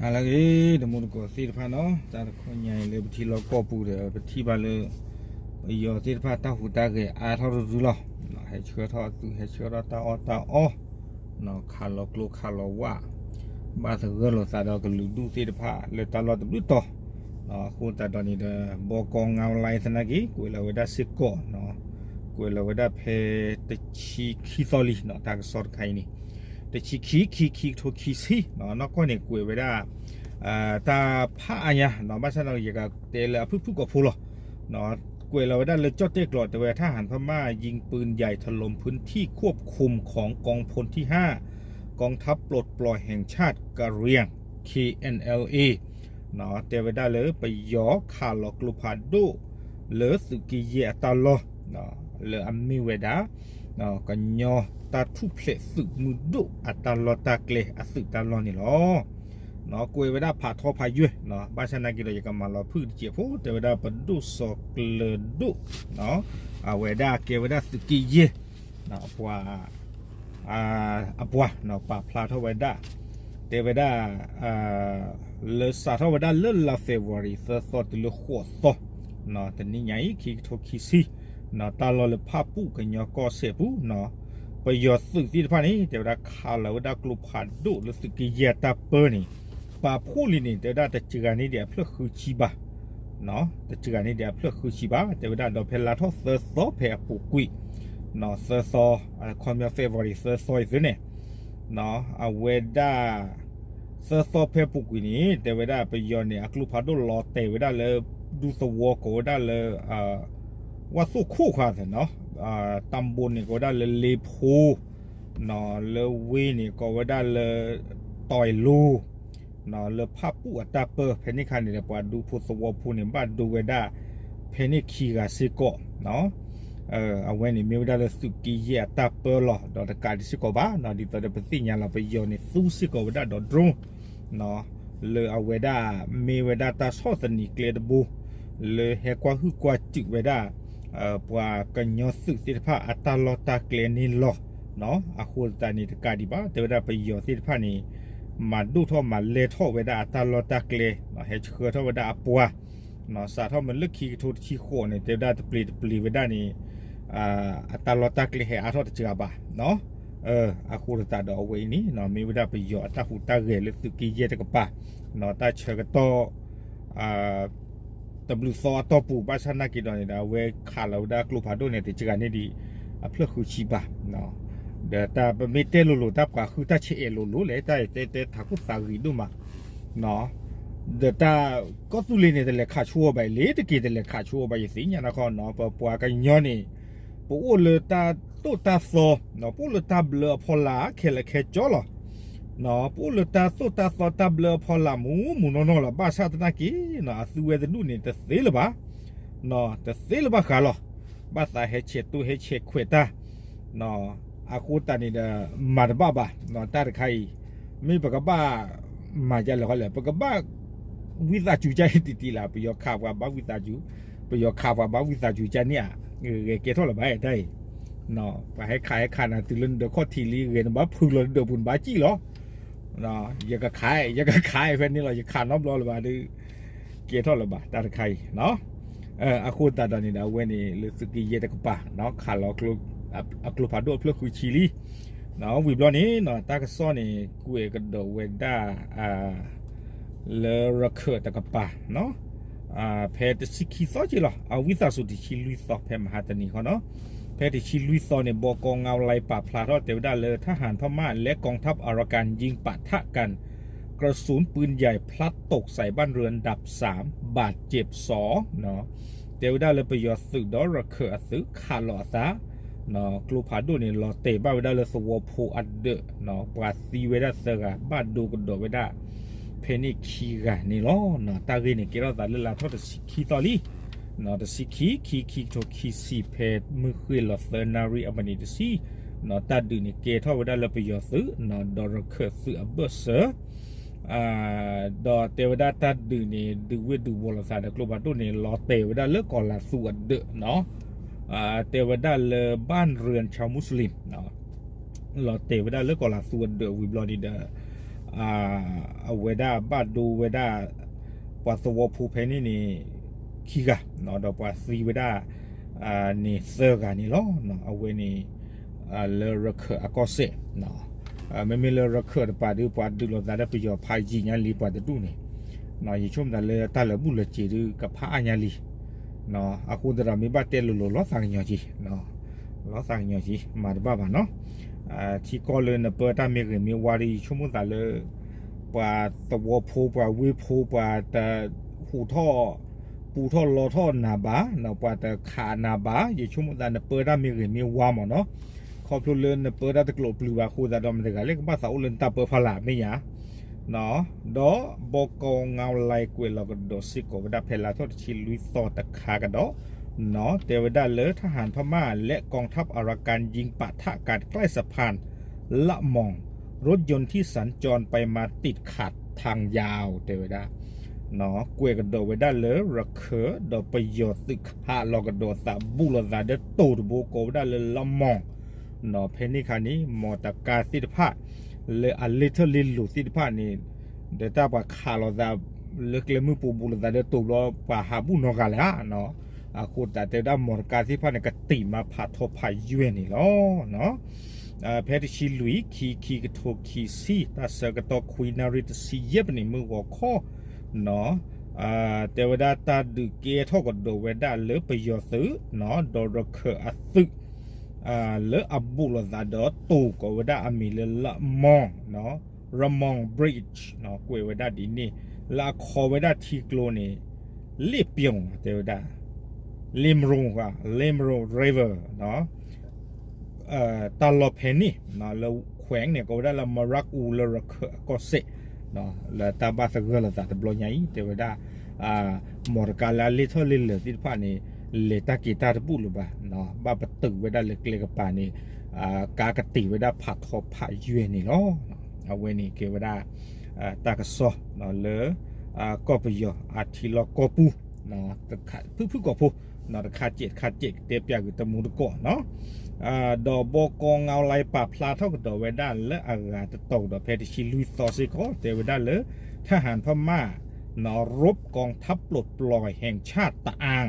ဟါလၢအဂ့ၤ တမူတကိးသ့ၣ်တဖၣ်နီၤ, တၢ်တခီညါအံၤလၢပထံလီၢ်ကီၢ်ပူၤဒီး ပထံၣ်ဘၣ်လၢ ပယီၤသ့ၣ်တဖၣ်တၢ်ဟူးတၢ်ဂဲၤအါထီၣ်တရုလီၤ. ဟဲဆှၢထီၣ်အသုး ဟဲဆှၢထီၣ်တၢ်အီၣ်တၢ်အီ, ခးလီၤကျိခးလီၤဝၣ်, ဘၣ်သဂၢၢ်လိာ်သးဒီးကလုာ်ဒူၣ်သ့ၣ်တဖၣ်လၢတၢ်လီၢ်တဘျုးတီၤ, အဃိသတးဒီးန့ၣ်ဒီး ဘီကီငါလါသနာ်က့ ကွဲးလီၤဝဲဒၣ်စ့ၢ်ကီး, ကွဲးလီၤဝဲဒၣ်ဖဲတဆံခံသီလံ တၢ်ကစီၣ်တခါအံၤန့ၣ်, တဆံခံ ခံ ခံကထိခံဆံ, နီၢ်ကီၢ်န့ၣ် ကွဲးဝဲဒၣ် တၢ်ဖးအါညါ ဘၣ်ဆၣ်ဒီးယကတဲလၢအဖုၣ်ဖုၣ်ကိာ်ဖိလီၤ. ကွဲးလီၤဝဲဒၣ်လၢကၠီၣ်တဲၣ်ကျိာ် တဲဝဲ ทหารพม่ายิงปืนใหญ่ถล่มพื้นที่ควบคุมของกองพลที่ ห้า กองทัพปลดปล่อยแห่งชาติกะเหรี่ยง เคเอ็นแอลเอ တဲဝဲဒၣ်လၢပယီၤခးလီၤကျိဖးဒိၣ် လၢသုးက့ယဲၢ်အတၢ်လီၢ် လၢအမ့ၢ်ဝဲဒၣ် ကညီတၢ်ထူၣ်ဖျဲးသုးမုၢ်ဒိၣ်အတၢ်လီၢ်တၢ်ကျဲအသုးတၢ်လီၢ်န့ၣ်လီၤ. ကွဲးဝဲဒၣ်ဖးထီဖးယွဲၢ်, ဘၣ်ဆၣ်သနာ်က့ဒီး ယကမၤလီၤဖုၣ်တစဲးဖိ တဲဝဲဒၣ်ပဒိၣ်စီၤကျၢၤဒိၣ် အဝဲဒၣ်ကဲဝဲဒၣ်သုးက့ယဲၢ် အပှၤ အပှၤ ပာ်ဖျါထီၣ်ဝဲဒၣ် တဲဝဲဒၣ် လၢစးထီၣ်ဝဲဒၣ်လၢလါ February သၢသီတုၤလၢဃိးသီ တနံၤညါအံၤ ခံကထိခံဆံ တၢ်လီၢ်လၢဖၣ်ပူၣ်ကညီကီၢ်စဲၣ်ပူၤ ပယီၤသုးသ့ၣ်တဖၣ်န့ၣ် တဲဝဲဒၣ်ခးလီၤဝဲဒၣ်ကျိဖးဒိၣ်လၢသုးက့ယဲၢ်တၢ်ပၢန့ၣ် ပာ်ဖှိၣ်လံန့ၣ် တဲဝဲဒၣ်တစှၤန့ၢ်ဒံးအဖျၢၣ်ဃုဆံဘၣ် တစှၤန့ၢ်ဒံးအဖျၢၣ်ဃုဆံဘၣ် တဲဝဲဒၣ်ဒီးဖဲလါထီၣ်သၢသီဖဲအပူၤကွံာ် သၢသီ ခီပညီ February သၢသီအံၤသုန့ၣ် အဝဲဒၣ် သၢသီဖဲပူၤကွံာ်န့ၣ် တဲဝဲဒၣ်ပယီၤန့ၣ် အကျိဖးဒိၣ်လီၤတဲာ်ဝဲဒၣ်လၢ ဒူသဝီကိးဝဲဒၣ်လၢ ဝၣ်သိၣ်ခိၣ်ခါသ့ၣ်နီၤ တၢ်ဘိန့ၣ်ကိးဝဲဒၣ်လၢလ့ဖိ လၢဝ့ၢ်န့ၣ်ကိးဝဲဒၣ်လၢ တီၤလိ လၢဖၣ်ပူၣ်အတၢ်ပၢ ဖဲန့ၣ်ခါန့ၣ်ဒီး ပှၤဒူဖိသဝီဖိန့ၣ် ဘၣ်ဒိဝဲဒၣ် ဖဲန့ၣ်ခံဂၤစ့ၢ်ကီး အဝဲန့ၣ်မ့ၢ်ဝဲဒၣ်လၢသုးက့ယဲၢ်အတၢ်ပၢလီၤ ဒီးတကးဒံးစ့ၢ်ကီးဘၣ် ဒ်သိးဒီးပသ့ၣ်ညါလီၤ ပယီၤန့ၣ်သူစ့ၢ်ကီးဝဲဒၣ်ဒီး drone လၢအဝဲဒၣ်မ့ၢ်ဝဲဒၣ်တၢ်ဆီၣ်သနံးကျဲတဘိ လၢဟဲကွၢ်ဟုၣ်ကွၢ်စူၣ်ဝဲဒၣ် ပှၤကညီသုးသ့ၣ်တဖၣ်အတၢ်လီၢ်တၢ်ကျဲန့ၣ်လီၤ. အဃိသတးန့ၣ်တကးဒံးဘၣ် တဲဝဲဒၣ်ပယီၤသ့ၣ်တဖၣ်န့ၣ် မၤဒိၣ်ထီၣ်မၤလဲၢ်ထီၣ်ဝဲဒၣ်အတၢ်လီၢ်တၢ်ကျဲ ဟဲဆှၢထီၣ်ဝဲဒၣ်အပှၤ စးထီၣ်မ့ၢ်လၢခံကထိတဆံဃိးန့ၣ် တဲဝဲဒၣ်တပျ့ၤတပျ့ၤဝဲဒၣ်န့ၣ် အတၢ်လီၢ်တၢ်ကျဲဟဲအါထီၣ်တစှၤဘၣ် အဃိသတးဒီးအဝဲအံၤန့ၣ် မ့ၢ်ဝဲဒၣ်ပယီၤအတၢ်ဟူးတၢ်ဂဲၤလၢသုးက့ယဲၢ်တကပၤ တၢ်ဆၢကတီၢ် တဘျုးသီအတီၢ်ပူၤ ဘၣ်ဆၣ်သနာ်က့ဒီးန့ၣ်ဒီး အဝဲခးလီၤဝဲဒၣ်ကျိဖးဒိၣ်န့ၣ် တစှၤန့ၢ်ဒံး အဖျၢၣ်ဃုဆံဘၣ် ဒီးတၢ်ပမ့ၢ်တဲလိၤလိၤ တၢ်ပှၤဃုတၢ်ဆဲးအဲးလိၤလိၤလဲၣ် တၢ်တဲတဲထးခိၣ်သးဂံၤဒိၣ်မး ဒီးတၢ်ကီၢ်သူလ့ၤန့ၣ် တလဲၤခးဆူအီၤဘၣ် လ့ၤတက့ၤတလဲၤခးဆူအီၤဘၣ် ယသ့ၣ်ညါနခီနီၤ ပပှၤကညီန့ၣ် ပအိၣ်လၢတၢ်သိၣ်တၢ်သီ ပအိၣ်လၢတၢ်ဘျၢအဖီလာ်ခဲလၢာ်ခဲဆ့လီၤ ပအိၣ်လၢတၢ်သိၣ်တၢ်သီတၢ်ဘျၢအဖီလာ်မူးမူးနီၢ်နီၢ်လီၤ ဘၣ်ဆၣ်သနာ်က့ အသုဝဲတဒူၣ်န့ၣ် တသ့လၢၤဘၣ် တသ့လၢၤဘၣ်ဃးလီၤ ဘၣ်သးဟဲဆဲးတိၢ်ဟဲဆဲးခွဲးတၢ် အဃိသတးန့ၣ်ဒီး မၤတဘၣ်ဘၣ် တၢ်တခါအံၤ မ့ၢ်ပကဘၣ်မၤဒ်လဲၣ်ဃီလဲၣ် ပကဘၣ်ဝံသးစူၤကါအံၤတံၢ်တံၢ်လၢ ပယီၤခးပှၤဘၣ်ဝံသးစူၤ ပယီၤခးပှၤဘၣ်ဝံသးစူၤကါန့ၣ်ဧါ ဂဲၤကဲထီၣ်လၢၤဘၣ်တၢ်အံၤ ပှၤဟဲခးဟဲခးနၤတုၤလၢနဒၢးခီၣ်ထံးလံ ဂဲၤနဘၣ်ဖုးလီၤနဒၢးပူၤနဘၣ်စံၣ်လီၤ ယကခး ယကခးဖဲန့ၣ်လီၤ ယခးနီတဘျီလၢၤဘၣ်ဒီး ကဲထီၣ်လၢၤဘၣ် တၢ်တခါအံၤ အဃိသတးဒီးန့ၣ်ဒီး အဝဲန့ၣ်လၢသုးက့ယဲၢ်တကပၤ ခးလီၤ အကျိဖးဒိၣ်အဖျၢၣ်ဃုဆံလံ ဝံၤဘျီန့ၣ် တၢ်ကစီၣ်န့ၣ် ကွဲးကဒီးဝဲဒၣ် လၢရခၢၣ်တကပၤ ဖဲတဆံခံသီက့လီၤ အဝံသးစူၤတဆံလွံၢ်သီ ဖဲမဟါတနံၤဃီနီၤ ဖဲတဆံလွံၢ်သီန့ၣ် ဘီကီငါလါ ပာ်ဖျါထီၣ် တဲဝဲဒၣ်လၢ ทหารพม่าและกองทัพอารากันยิงปะทะกัน กระสุนปืนใหญ่พลัดตกใส่บ้านเรือนดับสามบาดเจ็บสอง တဲဝဲဒၣ်လၢပယီၤသုးဒီးရခၢၣ်အသုးခးလီၤအသး ကျိဖးဒိၣ်န့ၣ် လီၤတဲာ်ဘၣ်ဝဲဒၣ်လၢသဝီဖိအဒၢး ပှၤသံဝဲဒၣ်သၢဂၤ ဘၣ်ဒိကဒီးဝဲဒၣ် ဖဲန့ၣ်ခံဂၤန့ၣ်လီၤ. တၢ်ဂ့ၢ်န့ၣ် ကဲထီၣ်သးလၢလါထီၣ်တဆံခံသီလံ တဆံခံ ခံ ခံကထိခံဆံ ဖဲမုၢ်ဃ့ၢ်လီၤသၢနၣ်ရံၣ်အမံးနံးတဆံ တၢ်ဒုးန့ၣ်ကဲထီၣ်ဝဲဒၣ်လၢပယီၤသုး ဒီးရခၢၣ်သုးအဘၢၣ်စၢၤ ဒီးတဲဝဲဒၣ်တၢ်ဒုးန့ၣ် ဒုးဝ့ၢ်ဒုးဝီၤလိာ်သးဒီးကျိဖးဒိၣ်န့ၣ် လီၤတဲာ်ဝဲဒၣ်လၢကီၤလၤသူအဒၢး တဲဝဲဒၣ်လၢ บ้านเรือนชาวมุสลิม လီၤတဲာ်ဝဲဒၣ်လၢကီၤလၤသူအဒၢးဝံၤဘျီန့ၣ်ဒီး အဝဲဒၣ်ဘၣ်ဒိဝဲဒၣ် ပှၤသဝီဖိဖဲန့ၣ်န့ၣ် ခံဂၤ ဒီးပှၤသံဝဲဒၣ် န့ၣ်သၢဂၤန့ၣ်လီၤ. အဝဲန့ၣ် လၢရခၢၣ်အကီၢ်စဲၣ် မ့မ့ၢ်လၢရခၢၣ်တပၤဒီး ပှၤဒုးလိာ်သးဒီးပယီၤဖးယံာ်ညါလံ ပှၤတဒူၣ်န့ၣ် ယဆိကမိၣ်သးလၢတၢ်လၢာ်ဘူၣ်လၢာ်စ့ၤဒုးကဖးအါညါလံ. အဃိသတးဒီးမ့ၢ်ဘၣ်တဲလိၤလိၤလီၤသးကညီၤက့ၤ လီၤသးကညီၤက့ၤ မၤတဘၣ်ဘၣ်နီၤ. ထံကီၢ်လၢနပၢတၢ်မ့ၢ်ဂ့ၤမ့ၢ်ဝါဒီး ယဆိကမိၣ်သးလၢ ပှၤသဝီဖိ ပှၤဝ့ၢ်ဖိ ပှၤတဟူးထီၣ် ပူထီၣ်လီထီၣ်နၤဘၣ် ပှၤတခးနၤဘၣ် ယဆိကမိၣ်သးနပၢတၢ်မ့ၢ်ဂ့ၤမ့ၢ်ဝါမ့ၢ်နီၤ. ခီဖျိလၢနပၢတၢ်တကျိၤပျုၤဘၣ်အဃိသတးဒီး မတၤတဂၤလၢကဘၣ်သးအိၣ်လၢနတၢ်ပၢဖီလာ်မ့ၢ်ယၤ ဒီးဘီကီငါလါကွဲးလီၤကဒီးစ့ၢ်ကီးဝဲဒၣ် ဖဲလါထီၣ်တဆံလွံၢ်သီတခါကဒီး တဲဝဲဒၣ်လၢ ทหารพม่าและกองทัพอารากันยิงปะทะกันใกล้สะพานละมอง รถยนต์ที่สัญจรไปมาติดขัดทางยาว တဲဝဲဒၣ် ကွဲးကဒီးဝဲဒၣ်လၢရခၢၣ် ဒီးပယီၤသုးခးလီၤကဒီးသးဘူးလိာ်သးဒီးတိၤတဘိကိးဝဲဒၣ်လၢလါမီၢ် ဖဲန့ၣ်အခါန့ၣ် မီၢ်တကါသ့ၣ်တဖၣ် လၢအလဲၤထၢၣ်လဲၤလိၤသ့ၣ်တဖၣ်န့ၣ် ဒီးတၢ်ပှၤခးလိာ်သး လၢကျဲမုၢ်ပူၤဘူးလိာ်သးဒီးတိၤဘျီ ပှၤဟးဘူးနီတဂၤလၢၤဧါ အဃိသတးတဲဝဲဒၣ်မီၢ်တကါသ့ၣ်တဖၣ်န့ၣ် ကတံာ်မးဖးထီဖးယွဲၢ်န့ၣ်လီၤ. ဖဲတဆံလွံၢ် ခံ ခံကထိခံဆံ တၢ်ဆၢကတီၢ်ခွံနၣ်ရံၣ်တဆံယဲၢ်ပနံးမုၢ်ဂီၤခီ တဲဝဲဒၣ်တၢ်ဒုးကဲထီၣ်ကဒီးဝဲဒၣ်လၢပယီၤသုး ဒီးရခၢၣ်အသုး လၢအဘူးလိာ်သးဒီးတိၤကိးဝဲဒၣ်အမံၤလၢလါမီၢ် Ramong Bridge ကွဲးဝဲဒၣ်ဒ်န့ၣ် လၢအခီဝဲဒၣ်ထံကျိန့ၣ် လ့ၣ်ပျိၣ် တဲဝဲဒၣ် လ့ၣ်မရိ လ့ၣ်မရိ River တၢ်လီၢ်ဖဲန့ၣ် လၢခွဲးန့ၣ် ကိးဝဲဒၣ်လၢ Marak U လၢရခၢၣ်အကီၢ်စဲၣ် လၢတၢ်ဘၣ်သဂၢၢ်လိာ်သးတဘျီညါအံၤ တဲဝဲဒၣ် မီၢ်တကါလၢအလဲၤထီၣ်လဲၤလၢၤသ့ၣ်တဖၣ်န့ၣ် လဲၤတၢ်က့ၤတၢ်တဘူးလၢၤဘၣ် ဘၣ်ပတုာ်ဝဲဒၣ်လၢကျဲကပၤန့ၣ် ကါကတံာ်ဝဲဒၣ်ဖးထီဖးယွဲၢ်န့ၣ်လီၤ. အဝဲန့ၣ်ကဲဝဲဒၣ် တၢ်ကစီၣ်လၢ ကီၢ်ပယီၤအထံလီၢ်ကီၢ်ပူၤ ဖုၣ်ဖုၣ်ကိာ်ဖိ တခါစဲးတခါစဲး ကတဲပၠးကွံာ်တမူတကိးနီၤ ဒီးဘီကီငါလါပာ်ဖျါထီၣ်ကဒီးဝဲဒၣ်လၢအဂၤတတီၤကဒီး ဖဲတဆံလွံၢ်သီစ့ၢ်ကီး တဲဝဲဒၣ်လၢ ทหารพม่า รบกองทัพปลดปล่อยแห่งชาติตะอาง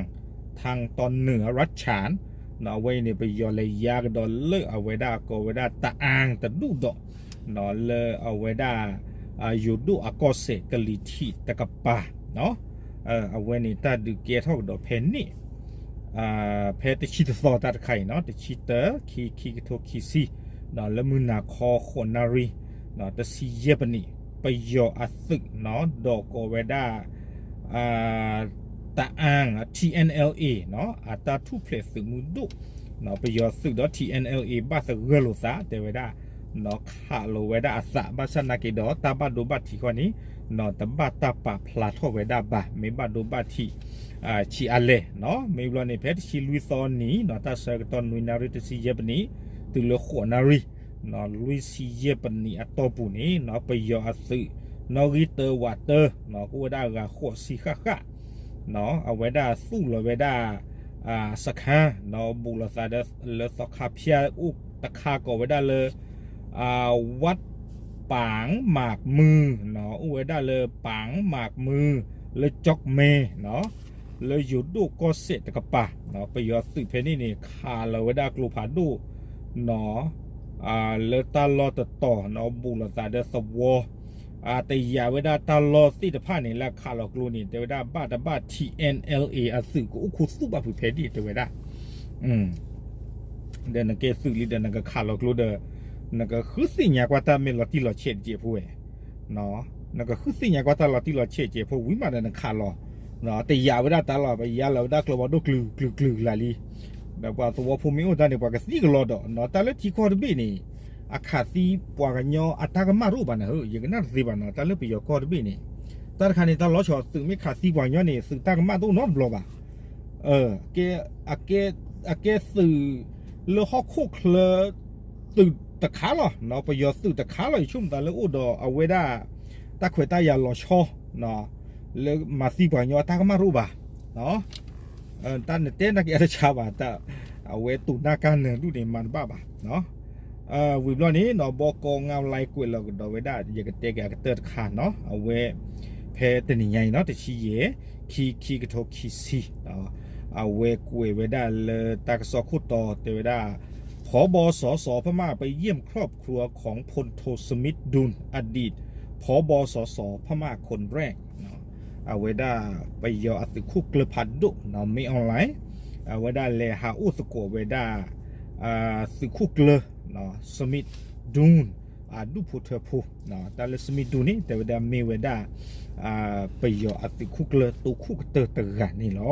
ทางตอนเหนือรัฐฉาน အဝဲအံၤန့ၣ် ပယီၤလဲၤယါကဒီးလၢအဝဲဒၣ်ကိးဝဲဒၣ်တအၣ်တဒူၣ်ဒီး လၢအဝဲဒၣ် ယိၤဒိၣ်အကီၢ်စဲၣ်ကလံၤထံးတကပၤ အဝဲန့ၣ်တၢ်ဒုးကဲထီၣ်ကဒီးဖဲန့ၣ် ဖဲတဆံတသီတၢ်တခါအံၤနီၤ တဆံတၢ ခံ ခံကထိခံဆံ လၢမုၢ်နၤခီဃိးနၣ်ရံၣ် တဆံယဲၢ်ပနံး ပယီၤအသုး ဒီးကိးဝဲဒၣ် တအၣ် T N L A အတၢ်ထူၣ်ဖျဲးသုးမုၢ်ဒိၣ် ပယီၤသုးဒီး T N L A ဘၣ်သဂၢၢ်လိာ်သး တဲဝဲဒၣ် ခးလိာ်ဝဲဒၣ်အသး ဘၣ်ဆၣ်နာ်က့ဒီး တၢ်ဘၣ်ဒိဘၣ်ထံးခီန့ၣ် တဘၣ်တၢ်ပာ်ဖျါထီၣ်ဝဲဒၣ်ဘၣ် မ့ၢ်ဘၣ်ဒိဘၣ်ထံး ဆံးအါလဲၣ် မ့ၢ်ဘျီန့ၣ် ဖဲတဆံလွံၢ်သီနံၤ တၢ်ဆၢကတီၢ်နွံနၣ်ရံၣ်တဆံယဲၢ်ပနံး တုၤလၢဃိးနၣ်ရံၣ် လွံၢ်ဆံယဲၢ်ပနံးအတီၢ်ပူၤန့ၣ် ပယီၤအသုး နီၣ်ဂံၢ်တၢဝးတၢ ကအိၣ်ဝဲဒၣ်အဂၤဃိးဆံဃၣ်ဃၣ် အဝဲဒၣ်သူၣ်လီၤဝဲဒၣ် စခါ ဘူးလိာ်သးဒီးလၢသီခါဖၠၣ်အိၣ်တခါကိးဝဲဒၣ်လၢ ဝးပၢင်မၢ်မုၢ် အိၣ်ဝဲဒၣ်လၢပၢင်မၢ်မုၢ် လၢကၠီၣ်မဲ လၢယိၤဒိၣ်ကီၢ်စဲၣ်တကပၤ ပယီၤသုးဖဲန့ၣ်န့ၣ် ခးလီၤဝဲဒၣ်ကျိဖးဒိၣ် လၢတၢ်လီၢ်တတီၤဘူးလိာ်သးဒီးသဝီ တယာ်ဝဲဒၣ်တၢ်လီၢ်သ့ၣ်တဖၣ်န့ၣ် လၢခးလီၤကျိန့ၣ် တဲဝဲဒၣ်ဘၣ်တဘၣ် T N L A အသုးကအိၣ်ခူသူၣ်ဘၣ်ဖုးဖဲဒၣ် တဲဝဲဒၣ် ဒီးနကဲသုးလံဒီးနကခးလီၤကျိဒီး နကဃုသ့ၣ်ညါကွၢ်တၢ်မ့ၢ်လီၤတံၢ်လီၤဆဲးတကဲးဖိဝဲ နကဃုသ့ၣ်ညါကွၢ်တၢ်လီၤတံၢ်လီၤဆဲးတကဲးဖိဝံၤမးဒီးနခးလီၤ တယာ်ဝဲဒၣ်တၢ်လီၢ် ပယါလီၤဝဲဒၣ်ကျိဖးဒိၣ်ကျုၤကျုၤကျုၤလၢ်လံ ဒီးပှၤသဝီဖိမ့ၢ်အိၣ်တၢ်န့ၣ် ပှၤကသံကလီဒီး တၢ်လၢထံကီၢ်တဘ့ၣ်န့ၣ် အခးသံပှၤကညီအတၢ်ကမၣ်တအိၣ်ဘၣ်န့ၣ် ယကနၣ်တသ့ဘၣ်နီၤ တၢ်လၢပယီၤကီၢ်တဘ့ၣ်န့ၣ် တၢ်တခါန့ၣ် တၢ်လီၤဆီသုးမ့ၢ်ခးသံပှၤကညီန့ၣ် သုးတၢ်ကမၣ်တအိၣ်နီတဘျီဘၣ် အကဲသုးလၢဟီၣ်ခိၣ်ချၢ သုးတခါလီၤ ပယီၤသုးတခါလီၤ ယဆိကမိၣ်သးလၢအိၣ်ဒီးအဝဲဒၣ် တၢ်ခွဲးတၢ်ယာ်လီၤဆီ လၢမၤသံပှၤကညီအတၢ်ကမၣ်တအိၣ်ဘၣ် တၢ်နတဲနာ်က့အတဆါဘၣ် အဝဲတူၢ်နၢ်ကါနၢၤဒူၣ်န့ၣ် မၤတဘၣ်ဘၣ် ဝံၤဘျီန့ၣ်နီၤ ဘီကီငါလါကွဲးလီၤကဒီးဝဲဒၣ် ယကတဲက့ၤအကတၢၢ်တခါနီၤ အဝဲ ဖဲတနံၤညါအံၤနီၤ တဆံယဲၢ် ခံ ခံကထိခံဆံ အဝဲကွဲးဝဲဒၣ်လၢတၢ်ကစီၣ်ခိၣ်တီတဲဝဲဒၣ် พบสส.พม่าไปเยี่ยมครอบครัวของพลโทสมิทธิ์ ดุล อดีตผบ.สส.พม่าคนแรก အဝဲဒၣ်ပယီၤအသုးခိၣ်ကျၢၢ်ဖးဒိၣ်နီၤ မင်းအောင်လှိုင် အဝဲဒၣ်လဲၤဟးအိၣ်သကိးဝဲဒၣ် သုးခိၣ်ကျၢၢ် Smith Dun အဒူၣ်ဖိထၢဖိ တၢ်လၢ Smith Dun န့ၣ် တဲဝဲဒၣ်မ့ၢ်ဝဲဒၣ် ပယီၤအသုးခိၣ်ကျၢၢ်တိခိၣ်ကတၢၢ်တဂၤန့ၣ်လီၤ.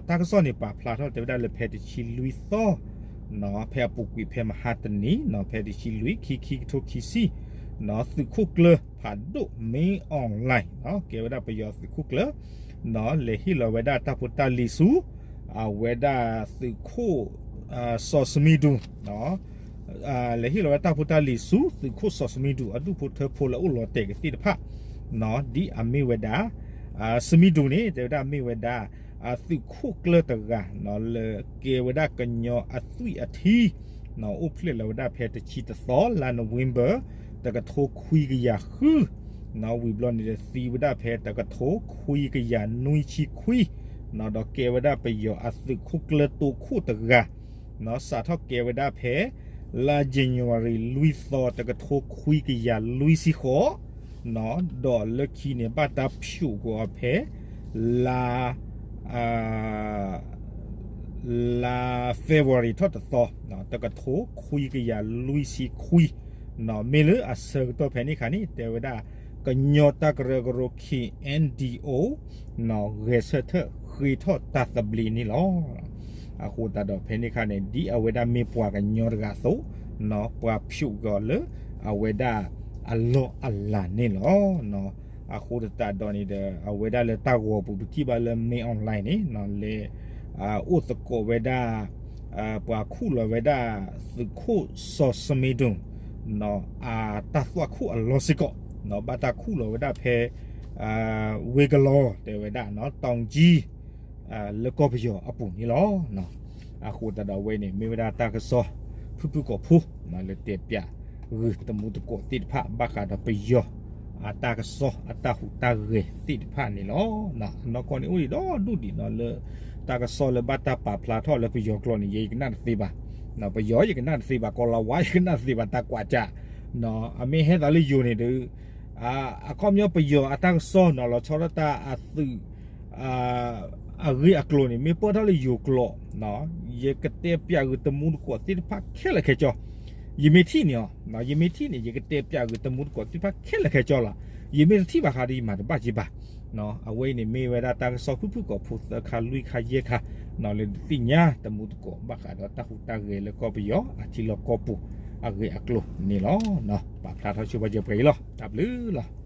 တၢ်ကစီၣ်န့ၣ်ပာ်ဖျါထီၣ်တဲဝဲဒၣ်လၢဖဲတဆံလွံၢ်သီ ဖဲအပူၤကွံာ်ဖဲမဟါတနံၤ ဖဲတဆံလွံၢ် ခံ ခံကထိခံဆံ သုးခိၣ်ကျၢၢ်ဖးဒိၣ် မင်းအောင်လှိုင် ကဲဝဲဒၣ်ပယီၤသုးခိၣ်ကျၢၢ် လဲၤဟ့ၣ်လီၤဝဲဒၣ်တၢ်ဖိတၢ်လံၤဆူ အဝဲဒၣ်သုးခိၣ် စီၤ Smith Dun လဲၤဟ့ၣ်လီၤဝဲတၢ်ဖိတၢ်လံၤဆူ သုးခိၣ်စီၤ Smith Dun အဒူၣ်ဖိထၢဖိလၢအိၣ်လီၤတဲာ်ကသ့ၣ်တဖၣ် ဒ်အမ့ၢ်ဝဲဒၣ် Smith Dun န့ၣ် တဲဝဲဒၣ်မ့ၢ်ဝဲဒၣ် သုးခိၣ်ကျၢၢ်တဂၤ လၢကဲဝဲဒၣ်ကညီအသွံၣ်အထံ အိၣ်ဖျဲၣ်လီၤဝဲဒၣ်ဖဲတဆံတသီ လါ November တကထိခွံကယၤဃု ဝံၤဘျီန့ၣ်ဒီးသံဝဲဒၣ်ဖဲတကထိခွံကယၤနွံဆံခွံ ဒီးကဲဝဲဒၣ်ပယီၤအသုးခိၣ်ကျၢၢ်တိခိၣ်တဂၤ စးထီၣ်ကဲဝဲဒၣ်ဖဲ လါ January လွံၢ်သီ တကထိခွံကယၤလွံၢ်ဆံဃိး ဒီးလၢခံန့ၣ် ဘၣ်တၢ်ဖျိးကွံာ်အီၤဖဲ လါ လါ February ထီၣ်တသီ တကထိခွံကယၤလွံၢ်ဆံခွံ မ့ၢ်လၢအဆၢကတီၢ်ဖဲန့ၣ်အခါန့ၣ် တဲဝဲဒၣ် ကညီတၢ်ကရၢကရိ K N D O ဂဲၤဆၢထၢၣ်ဃ့ထီၣ်တၢ်သဘျ့န့ၣ်လီၤ. အဃိသတးဒီးဖဲန့ၣ်အခါန့ၣ် ဒ်အဝဲဒၣ်မ့ၢ်ပှၤကညီတဂၤအသိး ပှၤဖျိးကွံာ်အီၤလၢ အဝဲဒၣ်အလီၢ်အလၤန့ၣ်လီၤ. အဃိသတးဒီးန့ၣ်ဒီး အဝဲဒၣ်လၢတၢ်ဂီၤပူၤ ပထံၣ်ဘၣ်လၢ မင်းအောင်လှိုင် န့ၣ် လဲၤ အိၣ်သကိးဝဲဒၣ် ပှၤခူၣ်လီၤဝဲဒၣ် သုးခိၣ်စီၤ Smith Dun အတၢ်သွၣ်ခိၣ်အလီၢ်စ့ၢ်ကီး ဘၣ်တၢ်ခူၣ်လီၤဝဲဒၣ်ဖဲ ဝ့ၢ်ကလီၤ တဲဝဲဒၣ် တောင်ကြီး လၢကီၢ်ပယီၤအပူၤန့ၣ်လီၤ. အဃိသတးဒီးအဝဲန့ၣ် မ့ၢ်ဝဲဒၣ်တၢ်ကစီၣ် ဖုၣ်ဖုၣ်ကိာ်ဖိ လၢတဲပၠးဂုာ်တမူသကိးသ့ၣ်တဖၣ် ဘၣ်ဃးဒီးပယီၤ အတၢ်ကစီၣ်အတၢ်ဟူးတၢ်ဂဲၤသ့ၣ်တဖၣ်န့ၣ်လီၤ. အနီၢ်ကီၢ်န့ၣ်အိၣ်ဒံးဒီဒူၣ်ဒံးနီၤ လၢတၢ်ကစီၣ်လၢဘၣ်တၢ်ပာ်ဖျါထီၣ်လၢပယီၤကျိာ်န့ၣ် ယဲယကနၣ်တသ့ဘၣ်. ပယီၤယကနၣ်တသ့ဘၣ်, ကီၤလၤဝါယကနၣ်တသ့ဘၣ်, တၢ်ကွၢ်ကၢ် အမ့ၢ်ဟဲသးလၢယိၤန့ၣ်ဒီး အခီပညီပယီၤအတၢ်ကစီၣ်နီၤ လီၤဆီဒၣ်တၢ်အသုး အဂ့ၢ်အကျိၤန့ၣ် မ့ၢ်ပၢၢ်ထီၣ်လၢယိၤကျိာ် ယကတဲပၠးဂုာ်တမူသကိးသ့ၣ်တဖၣ်ခဲလၢာ်ခဲဆ့, ယမ့ၢ်ထံၣ်န့ၣ်အီၤ, ယမ့ၢ်ထံၣ်န့ၣ် ယကတဲပၠးဂုာ်တမူသကိးသ့ၣ်တဖၣ်ခဲလၢာ်ခဲဆ့လီၤ. ယမ့ၢ်တထံၣ်ဘၣ်ဃးဒီးယမၤတဘၣ်က့ၤဘၣ်. အဝဲအံၤန့ၣ်မ့ၢ်ဝဲဒၣ်တၢ်ကစီၣ်ဖုၣ်ဖုၣ်ကိာ်ဖိသၢခါလွံၢ်ခါယဲၢ်ခါ လၢဒုးသ့ၣ်ညါတမူသကိးဘၣ်ဃးဒီးတၢ်ဟူးတၢ်ဂဲၤလၢကီၢ်ပယီၤအထံလီၢ်ကီၢ်ပူၤအဂ့ၢ်အကျိၤန့ၣ်လီၤ. ပာ်ဖျါထီၣ်ဆိပာ်စၢၤပှဲၤအံၤလီၤ. တၢ်ဘျုးလီၤ.